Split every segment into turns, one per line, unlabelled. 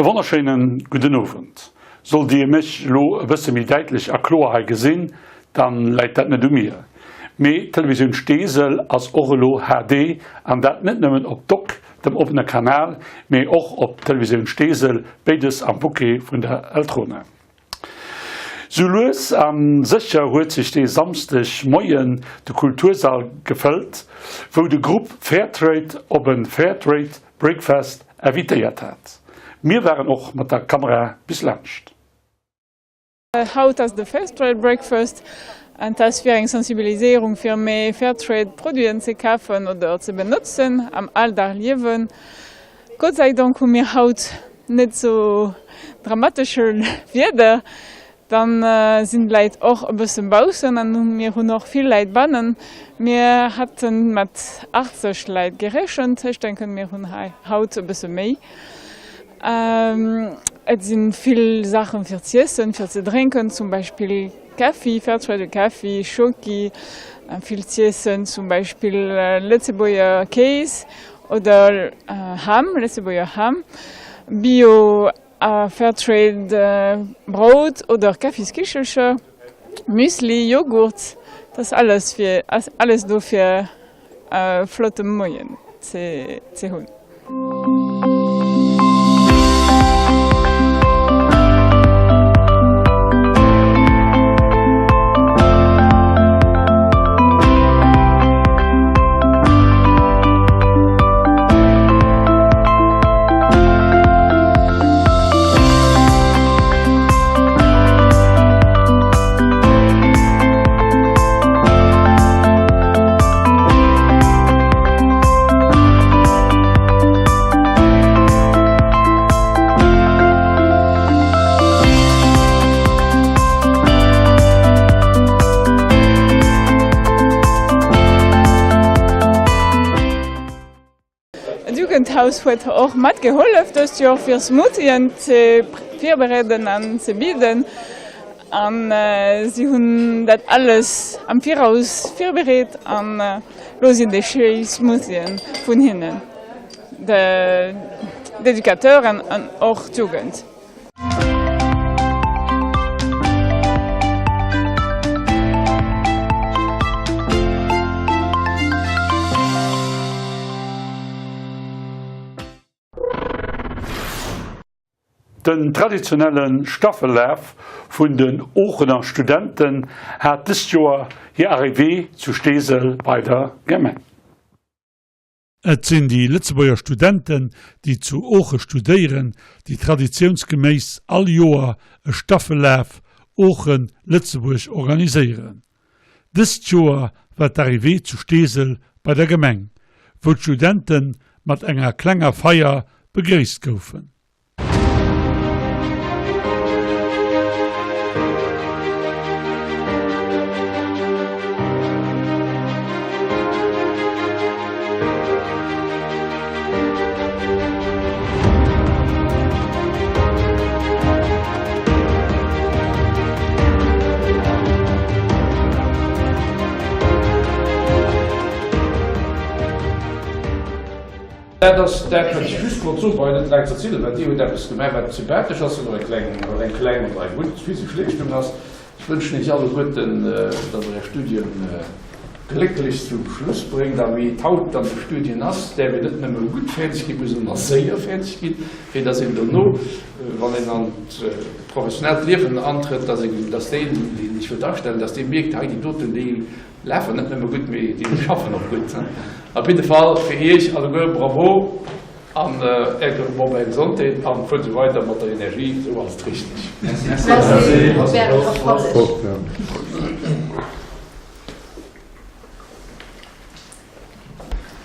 wonnerschéinen gudden Owend. Sollt dir mech elo e bësse méi däitlech a kloer hei gesinn, dann läit dat net u mir. Mee d'Televisioun Steesel ass och elo HD, an dat net nëmmen op Doc, dem oppene Kanal, mee och op Televisioun Steesel, béides am Bouquet vun der Eltrona. Sou lues a sécher huet sech dee Samsdeg Moien de Kultursall gefëllt, wou de Grupp Fairtrade op e Fairtrade Breakfast invitéiert hat. Mir waren och mat der Kamera bis laanscht.
Haut ass de Fairtrade Breakfast an dat ass fir eng Sensibiliséierung fir méi Fairtrade Produiten ze kafen oder ze benotzen am Alldagliewen. Gott sei Dank hu mir haut net sou dramatesche Wieder, dann sinn d'Leit och e bësse baussen an mir hunn och vill Leit bannen. Mir hate mat 80 Leit gerechent, ech denken mir hunn hei haut e bësse méi. Et si vill Saache fir z'iessen, fir ze drénken, zum Beispill Kaffi, Fairtrade Kaffi, Schoki, vill z'iessen, zum Beispill Lëtzebuerger Kéis Oder Ham, Lëtzebuerger Ham, Bio a Fairtrade Brout oder Kaffiskichelcher, Müsli, Joghurt, dat ass alles fir ass alles do fir e flotte Moien ze hunn. D'Jugendhaus huet och matgehollef dëst Joer fir Smoothien ze virbereeden an ze bidden an si hunn dat alles am Viraus virbereet an lo sinn déi schéi Smoothien vun hinnen, d'Educateuren an och d'Jugend.
Den traditionelle Staffellaf vun den Oochener Studenten hat dëst Joer hir Arrivée zu Steesel bei der Gemeng. Et sinn déi Lëtzebuerger Studenten, déi zu Ooche studéieren, déi traditiounsgeméiss all Joer e Staffellaf Oochen, Lëtzebuerg organiséieren. Dëst Joer war d'Arrivée zu Steesel bei der Gemeng, wou d'Studente mat enger klenger Feier begréisst goufen.
Dat ass dat, wat ech just wollt soen. Brauch ech net laang ze erzielen, well Dir hutt eppes gemaach, wat sympathesch ass oder eng kleng, wat eng kleng oder eng gutt physesch Leeschtung ass. Ech wënschen Iech alleguerten, datt Der Är Studien glécklech zum Schluss bréngt. A wéi et haut an de Studien ass, däerf een net nëmme gutt fäerdeg ginn, muss een och séier fäerdeg ginn, fir datt een dono, wann een an d'professionellt Liewen antrëtt, datt een, datt deen, deen sech wëllt astellen, datt dee mierkt, hei déi doten, déi Lafen net nëmme gutt, mee déi schaffen och gutt. Op jidde Fall fir Iech alleguer Bravo an Är bon bei Gesondheet an fuert esou weider mat der Energie, esou ass et richteg.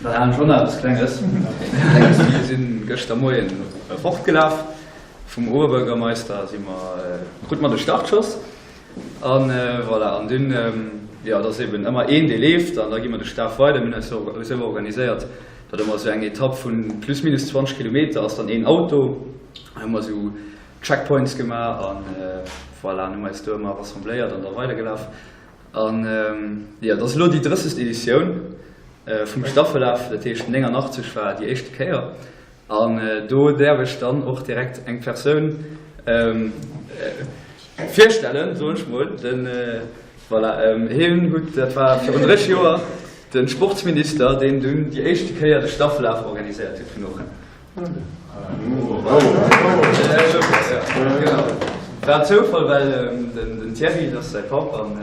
Dann halen ech och nach eppes Klenges. Mir sinn gëschter Moien fortgelaf vum Oberbürgermeister si mer, krute mer de Startschoss. An voilà, an dunn, jo, et ass eben ëmmer een, dee leeft, an da gi mer de Staf weider. Mir hunn eis esou organiséiert, datt ëmmer esou eng Etapp vu plus minus 20 Kilometer ass dann een Auto. Da hu mer esou Checkpoints gemaach an voilà, an hu mer eis do ëmmer rassembléiert an da weidergelaf. An jo, et ass elo déi 30. Editioun vum Staffellaf, dat heescht 89 war déi éischte Kéier. An do däerf ech dann och direkt eng Persoun virstellen, soen ech mol. Den, voilà, hien hutt, dat war virun 30 Joer, de Sportsminister, deen dunn déi éischte Kéier de Staffellaf organiséiert huet vun Oochen. Genau. War Zoufall, well den Thierry, dat ass säi Papp, an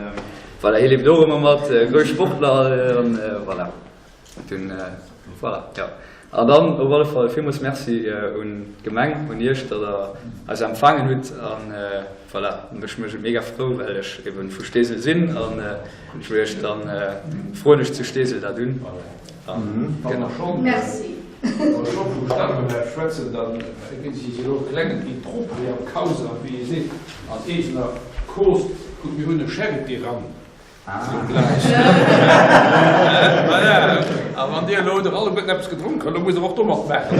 voilà, hie leeft och ëmmer mat, grouss Sportler, an voilà. Dunn, voilà, jo. An dann op alle Fall villmools Merci un d'Gemeng, un Iech, datt Der eis empfaangen hutt. An voilà, mech mécht et mega frou, well ech eben vu Steesel sinn. An ech wou Iech dann, froen ech zu Steesel dat un. An genau.
Merci. Wa mer scho vum Stadbelaf schwätzen, da ginn ech Iech elo e klengen In propriam causa, wéi ee seet, an eegener Cause. Kuckt, mir hunn e Charity-Run. A wann Dir elo nach alleguerten eppes gedronk hutt, lo musst Der och do matmaachen.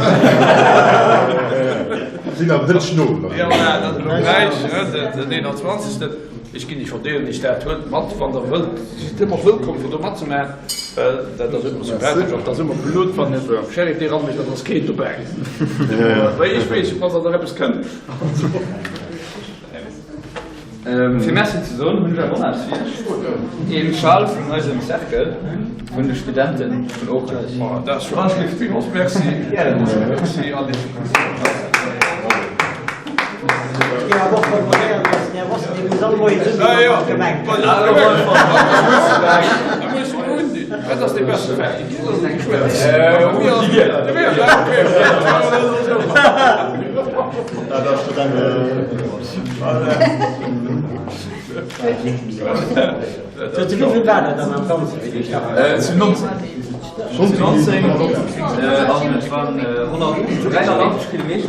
Sinn am Dënschden
Jo, voilà, dat ass elo gläich, den 21. Ech ginn Iech verdeelen Iech dat. Huelt mat, wann Der wëllt. Dir sidd ëmmer wëllkomm, fir do matzemaachen, well dat ass ëmmer sympathesch. An et ass ëmmer blöd, wann e Charité ranmécht an et ass keen dobäi. Well ech weess, wann Der nach eppes kënnt.
Fir Merci ze soen, hunn ech awer och eppes fir iech, een Schal vun eisem Cercle vun de Studenten vun Oochen.
Dat ass schonn léif, villmools Merci. Merci allez. Dat ass dee beste Wäin, déi giel oder déi schwäerz? Déi giel.
Dat ass
Wéi war dat dann am Ganzen?
Et sinn 19. 19 an et waren 183 Kilometer,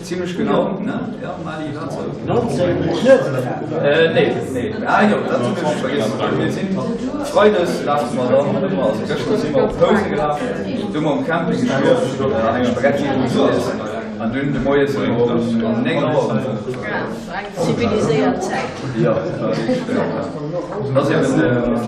zimmlech genau, ne? Ja, Mali, war sou.
19 Nuets?
Nee, nee, ah jo, dat hunn ech vergiess. Mir sinn Freides lafe mer dann ëmmer, also gëschter si mer op Housen gelaf, do hu mer um Camping geschlof, an eng Spaghetti giess. An dunn de Moie si mer um 9 Auer op.
Ziviliséiert Zäit.
Jo, dat ass eben.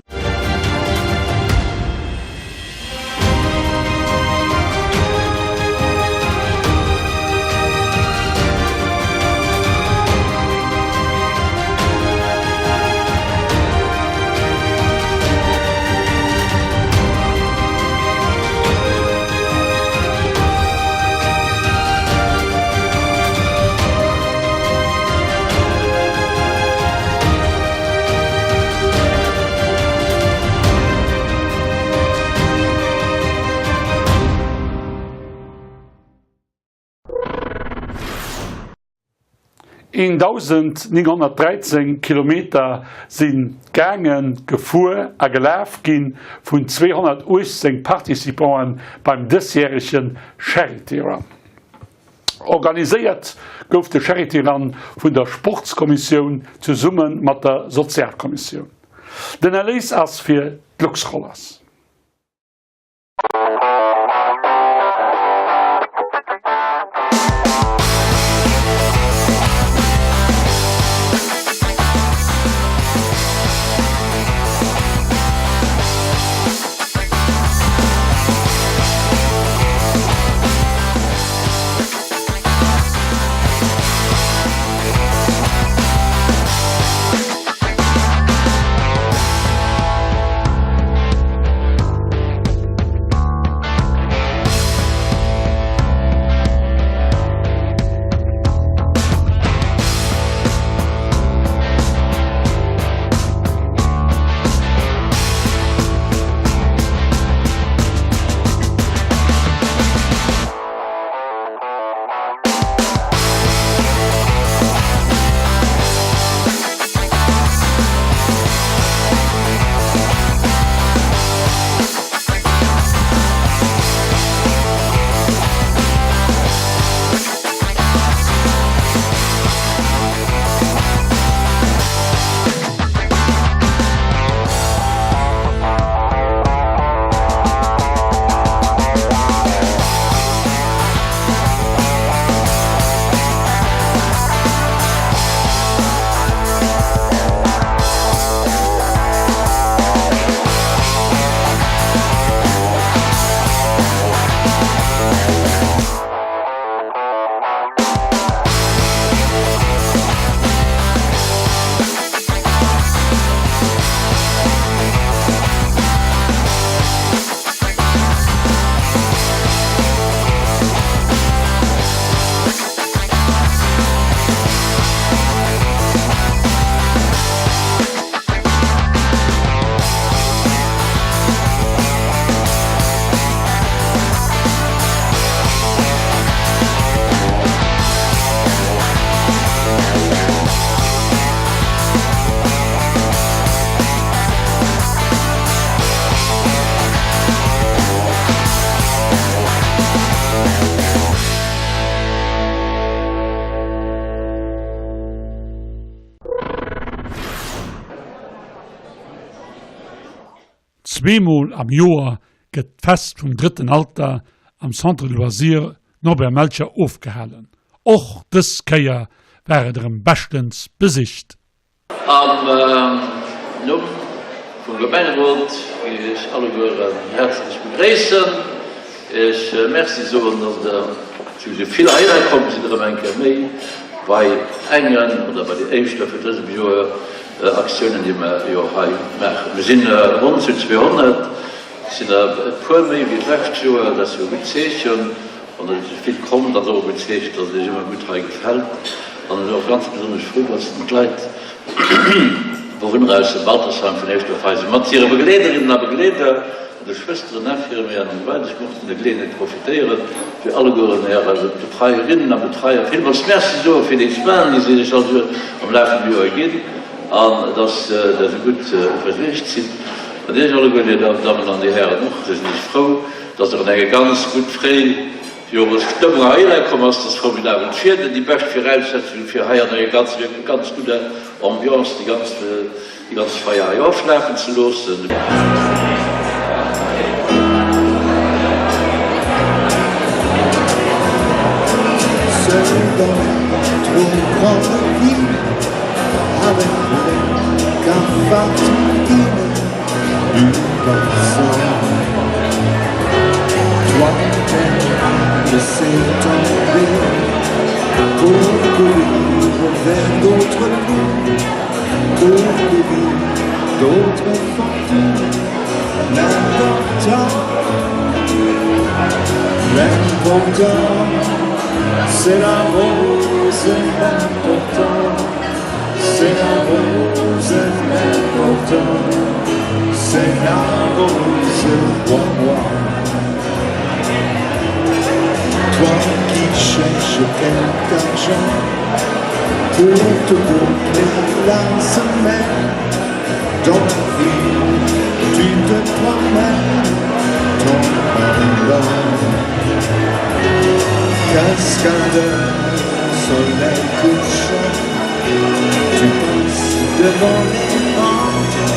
Een.913 Kilometer si gaangen, gefuer a gelaf gi vun 218 Participanten beim dësjärege Charity Run. Organiséiert gouf de Charity Run vun der Sportskommissioun zesumme mat der Sozialkommissioun. Den Erléis ass fir d'Luxrollers. Zweemol am Joer gëtt d'Fest vum Drëtten Alter am Centre de Loisirs Norbert Melcher ofgehalen. Och dës Kéier war et erëm beschtens besicht.
Am Numm vum Gemengerot géif ech Iech allegueren häerzlech begréissen, Iech Merci soen, dass Der zu esou vill heihinner komm sidd, erëm eng Kéier méi bei engen oder bei der éischter vun dësem Joer Aktiounen, déi mer jo hei maachen. Mir sinn ronn zu 200, et sinn der e puer méi wéi d'lescht Joer, dat ass jo e gutt Zeechen. Wann der esou vill kommt, ass och e gutt Zeechen, dass et Iech ëmmer gutt hei gefält. An ech sinn och ganz besonnesch frou, dass d'Leit Bewunner aus dem Altersheim vun Eschdöerf hei sinn, mat hire Begleederinnen a Begleeder an de Schwësteren, Infirmieren an esou weider. Ech mocht vun der Geleeënheet profitéieren, fir allegueren äre Betreierinnen a Betreier villmools Merci soe fir déi Soinen, déi si iech all Joer am Laf vum Joer ginn, an dass Der esou gutt versuergt sidd. An iech alleguer, Dir Dammen an Dir Hären och, sinn ech frou, dass Der an enge ganz gutt Fréijoresstëmmung heihinner komm ass. Dass formidabelt Wieder, déi bescht Viraussetzungen, fir hei an enger ganz, ganz gudder Ambiance déi ganz, déi ganz Feier hei oflafen ze loossen.
C'est la rose l'important, c'est la rose l'important, c'est la rose crois-moi. Toi qui cherches quelque argent pour te boucler la semaine, dans la ville, tu te promènes, ton malheur. Cascadeur, soleil couchant, tu passes devant les ventes.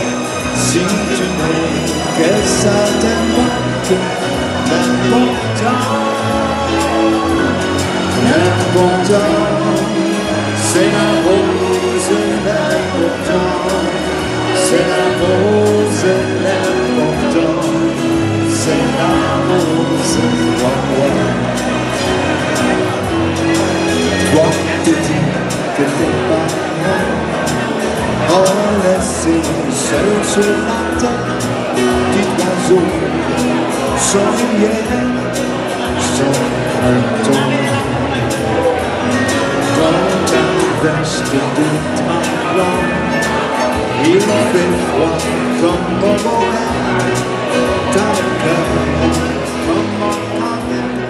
Si tu n'es que ça t'importe, l'important, l'important, c'est la rose, l'important, c'est la rose, l'important, c'est la rose, crois-moi. Toi, te dis que tes parents ont laissé seul sur la terre, petit oiseau, sans lumière, sans printemps. Dans ta veste de drap blanc, il fait froid comme au bohème, ta cœur comme en travers.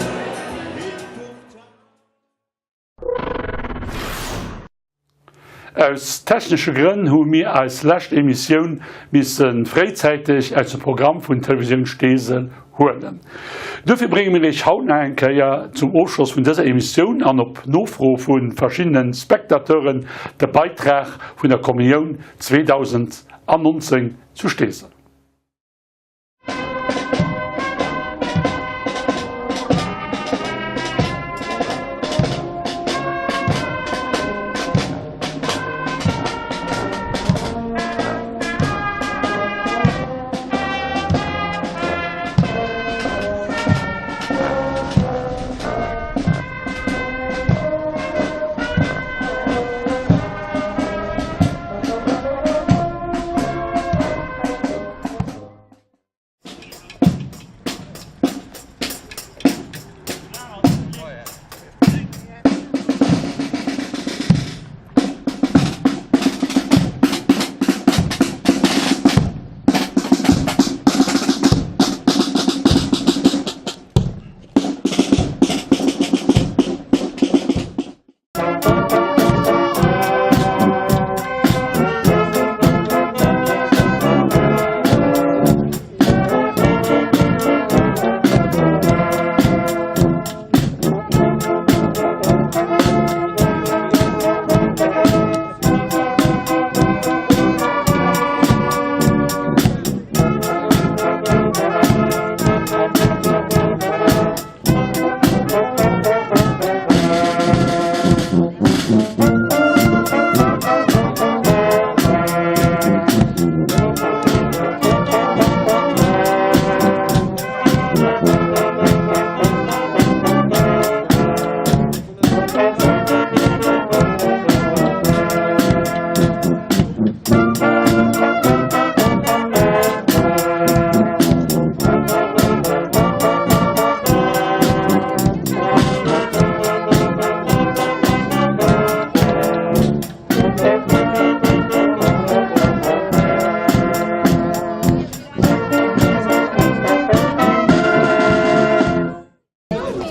Aus technesche Grënn hu mir eis lescht Emissioun misse fréizäiteg aus dem Programm vun Televisioun Steesel huelen. Duerfir brénge mir Iech haut nach eng Kéier zum Ofschloss vun dëser Emissioun an op Nofro vu verschiddene Spectateuren de Beitrag vun der Kommunioun 2019 zu Steesel.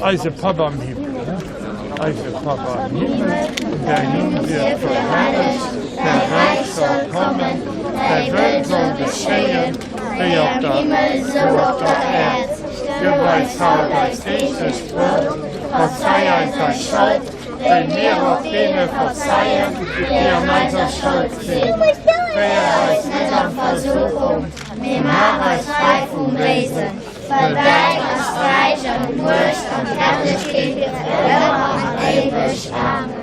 Eise Papp am Himmel, eise Papp am Himmel, däin Numm sief gehellegt, däi Räich soll kommen, däi Wëll soll geschéien, wéi op der sou op der Äerd. Gëff eis haut eist deeglecht Brout, verzei eis eis Schold, wéi mir och deene verzeien, déi an eiser Schold sinn. Féier eis net an d'Versuchung,
mee maach eis fräi vum Béisen. Well däin ass d'Räich an d'Muecht an d'Herrlechkeet fir ëmmer an éiweg. Amen.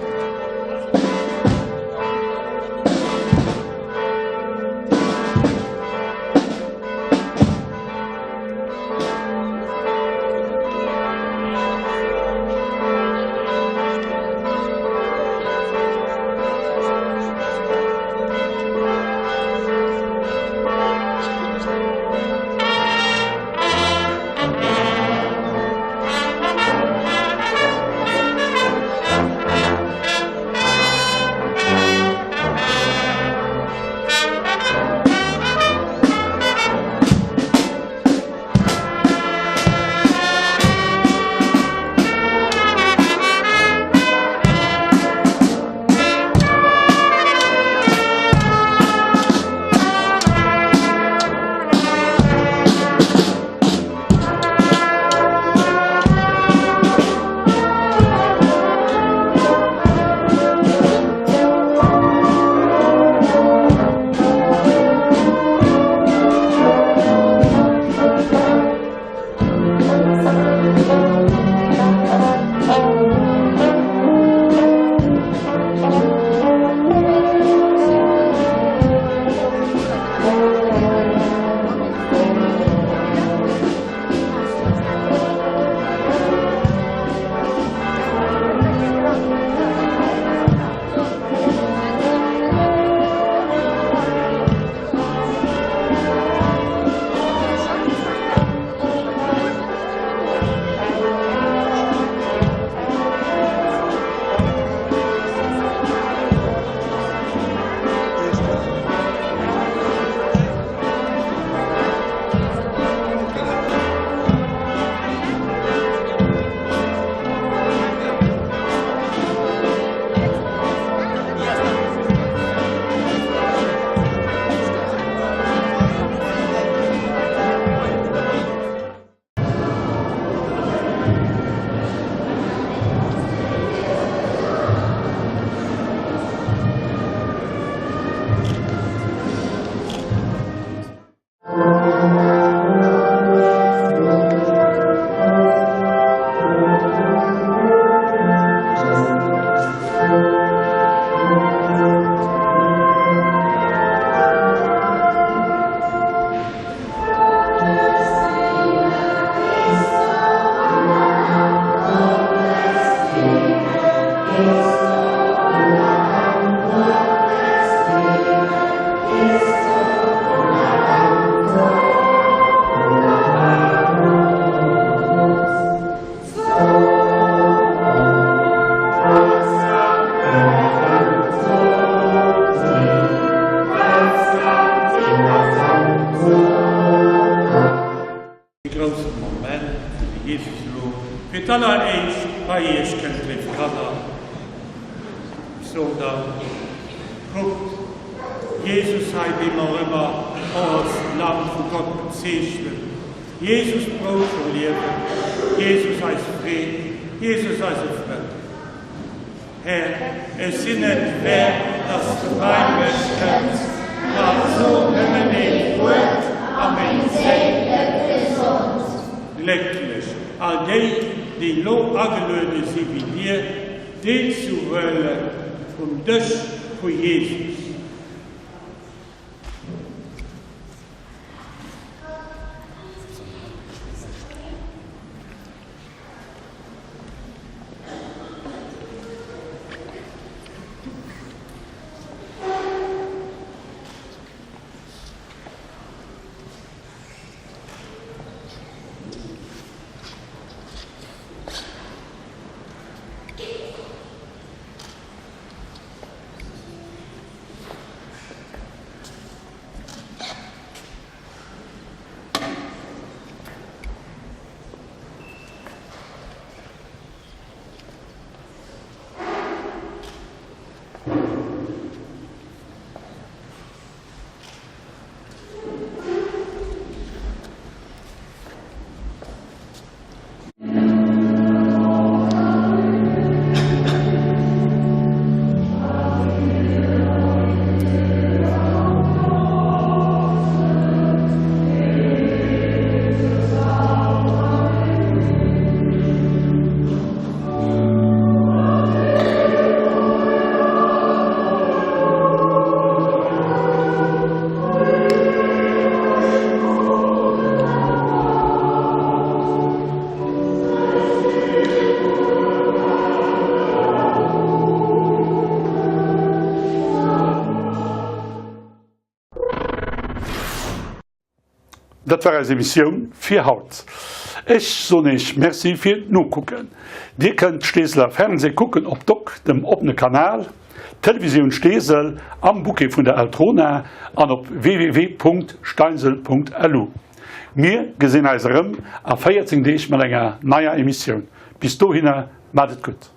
Dee grousse Moment, wou de Jesus elo fir d'alleréischt bei iech kënnt, léif Kanner. Ech soen dann, Kuckt, Jesus hei, dee mer ëmmer och als Lamm vu Gott bezeechnen, Jesus, d'Brout vum Liewen, Jesus, eis Freed, Jesus, eise Frënd. Här, ech sinn net wäert, dass s du bei mech kënns, ma so nëmmen eent Wuert, a meng Séil gëtt gesond. Glécklech all déi, déi elo ageluede si wéi dir, deelzehuelen um Dësch vu Jesus.
dat war eis Emissioun fir haut. Ech soen Iech Merci fir d'Nokucken. Dir kënnt Steeseler Fernseh kucken op Doc, dem oppene Kanal, Televisioun Steesel, am Bouquet vun der Eltrona an op www.steinsel.lu. Mir gesinn eis erëm a 14 Deeg mat enger neier Emissioun. Bis dohinner, maat et gutt.